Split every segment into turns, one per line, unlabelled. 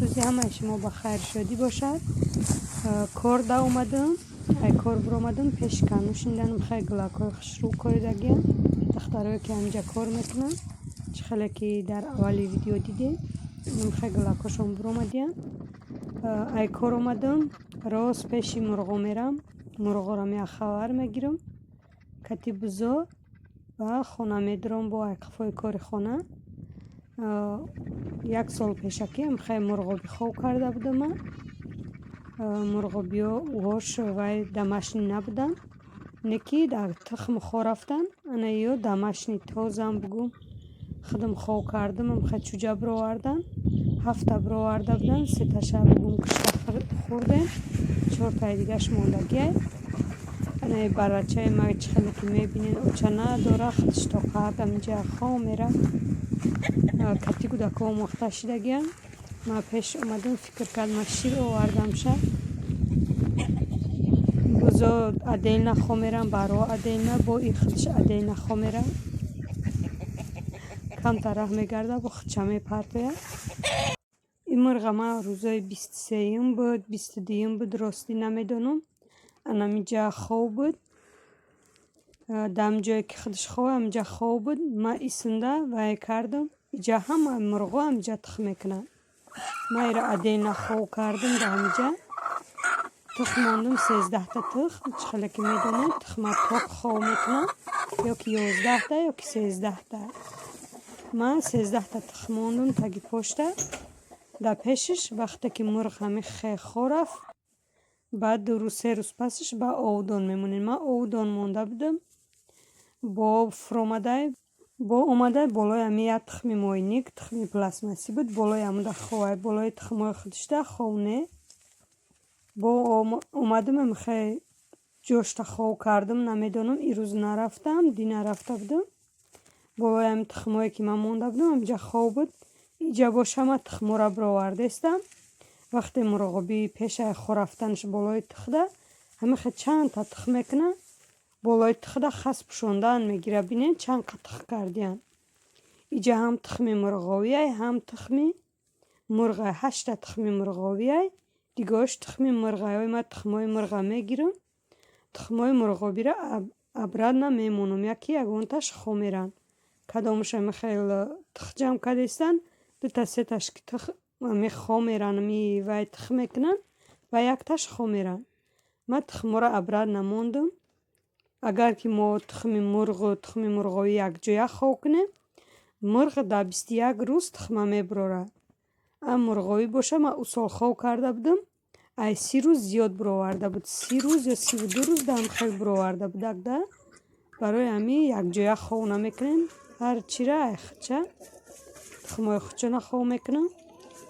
Рӯзи ҳамаи шумо ба хайр, шодӣ бошад. Кор да омадам, ай кор биромадам, пеши кану шинданам. Хай, гулакҳои хушрӯ коридагиам, духтарое ки ҳаминҷа кор мекунанд. Чӣ хеле ки дар аввали видео дидем, хай, гулакҳошон биромадиянд. Ай кор омадам, рост пеши мурғо мерам, мурғоро меяхабар мегирам кати бузо ва хона медурам бо айқафҳои кори хона. Як сол пешакӣ хай мурғоби хов карда будам ман. Мурғобиҳо уҳош вай домашний набуданд, не ки дар тухм хо рафтанд. Ана ё домашний тозам бугум, худам хов кардам. Хай, чӯҷа бировардан, ҳафта бироварда буданд, сеташа бугум кушта хӯрдем, чортаи дигаш мондагиай. Ана барачаи ма, чӣ хеле ки мебинед, оча надора, худаш тоқат аминҷа хов мера, кати кӯдакҳо омӯхта шидагиам. Ма пеш омадам, фикр кард, ма шир овардамша. Бузо отдельно хо мерам, баро отдельно, бо и худаш отдельно хо мера. Камтар раҳ мегарда, бо худша мепартояд. Ин мурға ман рӯзои 23-юм буд, 22-юм буд, ростӣ намедонам. Анамиҷа хов буд, дар ҳамин ҷое ки худаш хов, ҳаминҷа хов буд. Ман исунда вай кардам, иҷа ҳама мурғҳо ҳаминҷа тухм мекунанд. Ман иро отдельно хов кардам, дар ҳаминҷа тухм мондум, 13-та тухм. Чӣ хеле ки медонед, тухма пок хов мекунам, ё ки 11-та, ё ки 13-та. Ман 13-та тухм мондум таги пошта. Дар пешаш вақте ки мурғ ҳамин хо рафт, баъд 2 рӯз, 3 рӯз пасаш ба овдон мемонем. Ман овдон монда будам, бо фуромадай, бо омадай болои ҳамин як тухми мойник, тухми пластмассӣ буд, болои ҳамуда ховай, болои тухмҳои худишда хов не. Бо омадам, хе ҷошта хов кардам. Намедонам, ирӯз нарафтам, дина рафта будам. Болои ҳамин тухмҳое ки ман монда будам, ҳаминҷа хов буд. Иҷа боша, ман тухмҳоро бировардаистам. Вақте мурғобӣ пешаи хо рафтанаш болои тухда ҳамин хел чандта тухм мекунад, болои тухда хас пӯшондаан мегирад. Бинед, чанд қа тухм кардиянд. Иҷа ҳам тухми мурғовиай, ҳам тухми мурғай. Ҳашта тухми мурғовиай, дигаҳош тухми мурғай. Ой, ман тухмҳои мурға мегирам, тухмҳои мурғобиро обратно мемонам, яки ягонташ хо меранд. Кадомаш ҳамин хел тухм ҷамъ кардастанд, дута сеташ ки тухм хо меранд, вай тухм мекунанд ва якташ хо меранд. Ман тухмҳоро обратно мондум. Агар ки мо тухми мурғу тухми мурғовӣ якҷоя хов кунем, мурғ дар 21 рӯз тухма мебурорад, а мурғовӣ боша, ман ӯ сол хов карда будам, ай 30 рӯз зиёд буроварда буд, 30 рӯз ё 32 рӯз даам хел буроварда будак да. Барои ҳамин якҷоя хов намекунем, ҳар чира ай худча, тухмҳои худчона хов мекунам.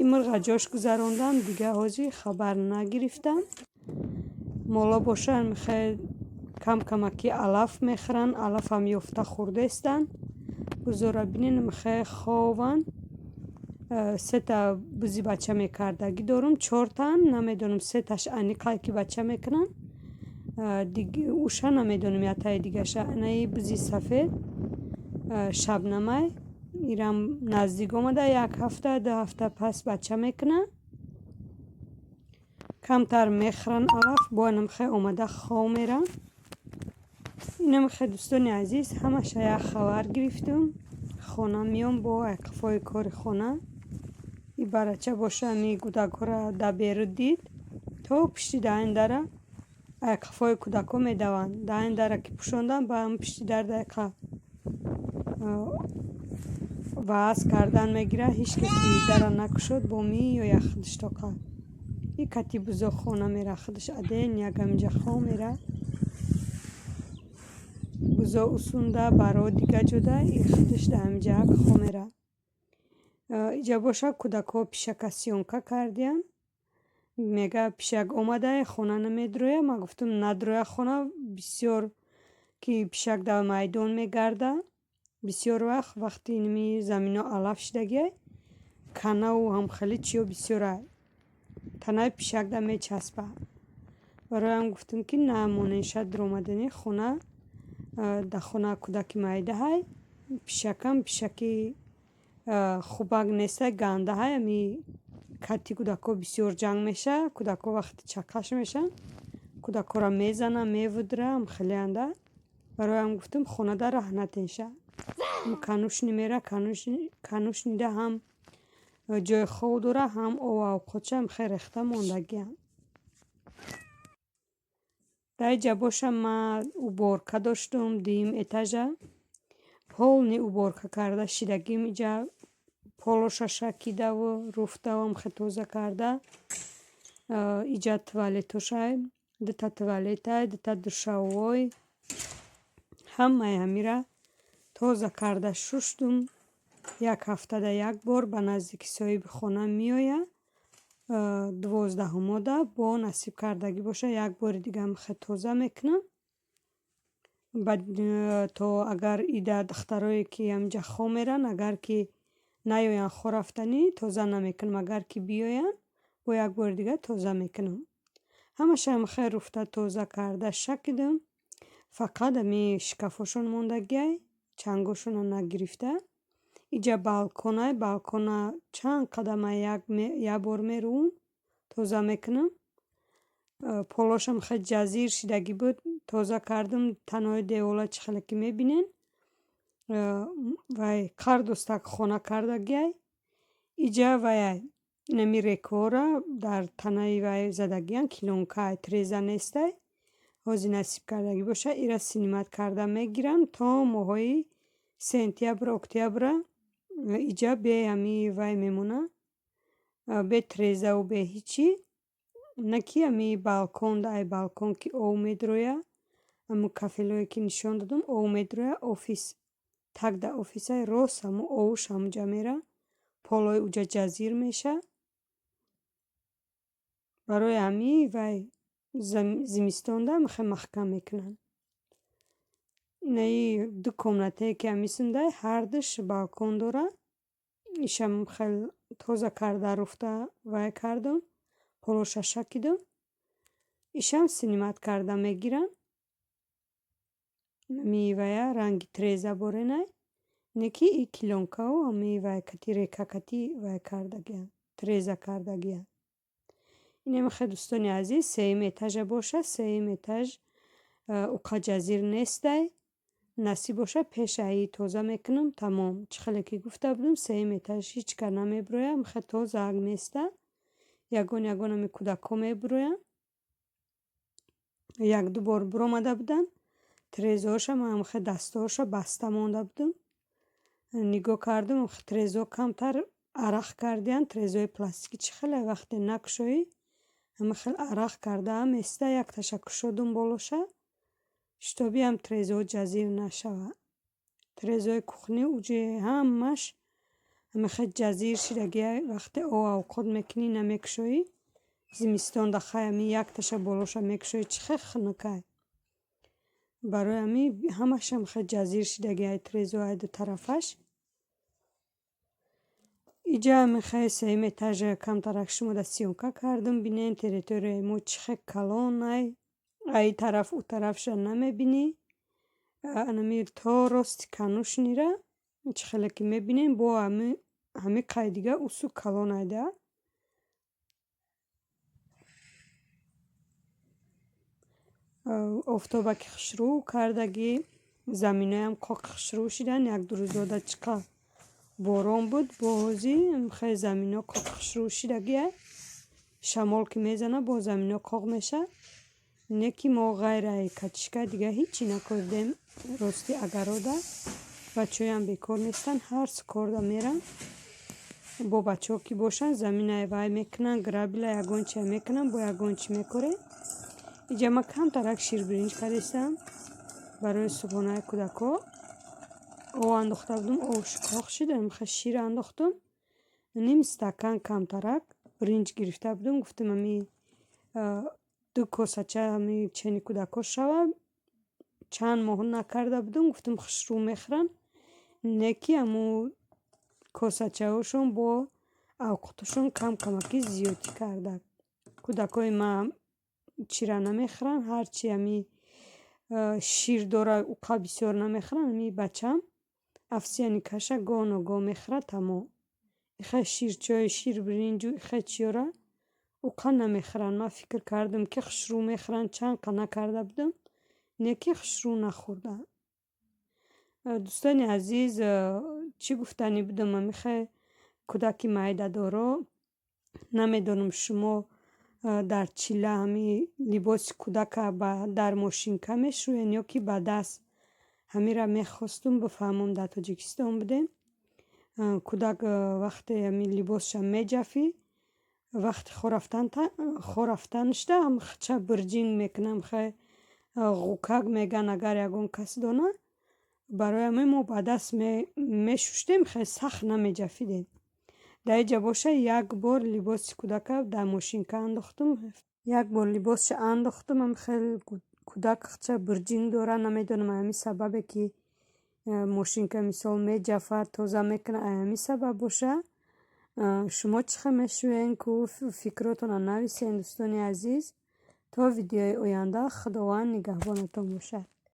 Ин мурға ҷош гузарондам, дига ҳозир хабар нагирифтам. Моло бошанд, мехел кам камаки алаф мехӯранд, алафам ёфта хӯрдаистанд. Бузора бинед, мехел хованд. Сета бузи бача мекардагӣ дорум, чортаан, намедонам, сеташ аниқае ки бача мекунанд, уша намедонам, ятаи дигаша. Анаи бузи сафед шабнамай, ирам наздик омада, як ҳафта, 2 ҳафта пас бача мекунад. Камтар мехӯранд алаф, бо анамхел омада хов меранд. Инамхел, дӯстони азиз, ҳамаша як хабар гирифтум. Хона меом бо айқафҳои кори хона. И барача боша, ҳамин кӯдакҳоро дар берун дид, то пушти даҳани дара айқафҳои кӯдакҳо медаванд. Даҳани дара ки пӯшондам, ба ҳамн пушти дар дақиқа ваъз кардан мегирад. Ҳеҷ кас ки дара накушод, бо меояд худаш тоқа. И кати бузо хона мера, худаш отдельно як ҳаминҷа хов мера. Бузо усунда, баро дига ҷода, и худаш дар ҳаминҷа як хов мера. Иҷа боша, кӯдакҳо пишака съёмка кардиянд. Мега, пишак омада, хона намедрояд. Ман гуфтам, надрояд хона, бисёр ки пишак дар майдон мегарда. Бисёр вақт, вақти инми замино алаф шидагиай, канаву ҳамхели чиё бисёрай, танаи пишакда мечаспад. Барои ҳам гуфтам, ки на монеша дуромадани хона. Дар хона кӯдаки майдаҳай, пишакам пишаки хубак нестай, гандаҳай, ами Кати кӯдакҳо бисёр ҷанг меша. Кӯдакҳо вақти чаққаш мешаванд, кӯдакҳоро мезана, мевудра, хелеанда. Барои ҳам гуфтам, хонада раҳ натенша. Конюшни мера, конюшнида ҳам ҷои хов дора, ҳам ову авқотша хел рехта мондагиам. Дар инҷа боша ман уборка доштум, дуюм этажа. Полный уборка карда шидагим, иҷа полоша шакидаву руфтавам хел тоза карда. Иҷа туалетошай, дута туалетай, дута душовой. Ҳамаи ҳамира тоза карда шуштум. Як ҳафтада як бор ба наздики соҳиби хона меояд. 12-умода бо насиб кардагӣ боша, як бори дига хел тоза мекунам. То агар ида духтарое ки ҳаминҷа хоб меранд, агар ки наёянд хо рафтанӣ, тоза намекунам. Агар ки биёянд, бо як бори дига тоза мекунам. Ҳамаша хел руфта тоза карда шакидам. Фақат ҳами шкафошон мондагиай, чангошонро нагирифта. Иҷа балконай, балкона чанд қадам як бор мерӯм, тоза мекунам. Полошам хел ҷазир шидагӣ буд, тоза кардам. Танои девола чӣ хеле ки мебинен. Вай қардостак хона кардагиай. Иҷа ваяй, инами рекаҳоро дар танаи вай задагиян, клёнкаай, треза нестай. Ҳозир насиб кардагӣ боша, ира снимать карда мегирам то моҳҳои сентябр, октябра иҷа бе ҳами вай мемона, бе трезаву бе ҳичи. На ки ҳами балкон, ай балкон ки ов медроя, ҳамун кафелое ки нишон додам, ов медроя, офис так да офисай рост ҳамун овуш ҳамунҷа мера, полои уҷа ҷазир меша. Барои ҳамин вай зимистонда хел маҳкам мекунанд. Инаи ду комнатае ки ҳамисундай, ҳардуш балкон дора. Ишам хел тоза карда руфта вай кардам, полоша шакидам. Ишам снимать карда мегирам. Ҳами вая ранги треза боренай. Не ки и клёнкау ҳами вай кати река кати вай кардагиам, треза кардагиам. Инам хел, дӯстони азиз, сеюм этажа боша, сеюм этаж уқа ҷазир нестай. Насиб боша, пешаи тоза мекунам, тамом. Чӣ хеле ки гуфта будам, сеюм этаж ҳеҷ кар намебироям, хел тозаак места. Ягон ягон ҳами кӯдакҳо мебироянд. Як-ду бор биромада буданд. Трезаҳоша ман хел дастҳоша баста монда будам. Нигоҳ кардам, трезаҳо камтар арақ кардиянд. Трезаҳои пластикӣ чӣ хеле вақте накушоӣ, ҳама хел арақ карда места. Якташа кушодум болоша, чтобы ҳам трезаҳо ҷазир нашавад. Трезаҳои кухни уҷе ҳамаш ҳама хел ҷазир шидагиай. Вақте ов авқот мекунӣ, намекушоӣ. Зимистонда хай ҳами якташа болоша мекушоӣ, чӣ хел хунукай. Барои ҳамин ҳамашам хел ҷазир шидагиай трезаҳо ай ду тарафаш. Иҷа ҳами хел сеюм этажа камтарак шумода съёмка кардам. Бинен, территорияи мо чӣ хел калонай. Ай тараф ӯ тарафша намебинӣ. Анами то рости конюшнира чӣ хеле ки мебинем, бо ҳами қайдига усу калонай да. Офтоба ки хушрӯ кардагӣ, заминоям қоқи хушрӯ шидан. Як-ду рӯзода чӣ қадр борон буд, бо ҳозир хеле замино қоқи хушрӯ шидагиай. Шамол ки мезана, бо замино қоқ меша. Не ки мо ғайр ай катишка дига ҳичи накордем рости агарода. Бачаҳоям бекор нестанд, ҳар су корда меранд. Бо бачаҳо ки бошанд, заминай вай мекунанд, грабля ягон чия мекунанд, бо ягон чӣ мекорем. Иҷа ман камтарак ширбиринҷ кардистам барои субҳонаи кӯдакҳо. Ов андохта будам, овш қоқ шид, хел шир андохтам. Ним стакан камтарак биринҷ гирифта будам, гуфтам ҳами ду косача ҳами чени кӯдакҳо шавад. Чанд моҳ накарда будам, гуфтам хушрӯ мехӯранд. Не ки ҳамун косачаҳошон бо авқотошон кам камакӣ зиёдтӣ карда. Кӯдакҳои ман чира намехӯранд, ҳарчи ҳами шир дора, уқа бисёр намехӯранд. Ҳами бачаам овсяный каша гоҳ ногоҳ мехӯрад, тамом. Ихе ширчой, ширбиринҷу ихе чиёра уқа намехӯранд. Ман фикр кардам, ки хушрӯ мехӯранд, чанд қа накарда будам, не ки хушрӯ нахӯрданд. Дӯстони азиз, чӣ гуфтанӣ будам? Амихе кӯдаки майдадоро, намедонам, шумо дар чилла ҳами либоси кӯдака дар мошинка мешӯед ё ки ба даст? Ҳамира мехостум бифаҳмам. Дар Тоҷикистон будем, кӯдак вақте ҳами либосша меҷафӣ, вақти хо рафтанашда хча бирҷинг мекунам, хе ғукак меган, агар ягон кас дона. Барои ҳамин мо ба даст мешуштем, хеле сахт намеҷафидем. Дар иҷа боша, як бор либоси кӯдака дар мошинка андохтум, як бор либосша андохтум, ам хеле кӯдак хча бирҷинг дора. Намедонам, ҳамин сабабе ки мошинка мисол меҷафад, тоза мекунад, ҳамин сабаб боша. Шумо чӣ хел мешӯед ку? Фикротонро нависед, дӯстони азиз. То видеои оянда, Худованд нигаҳбонатон бошад.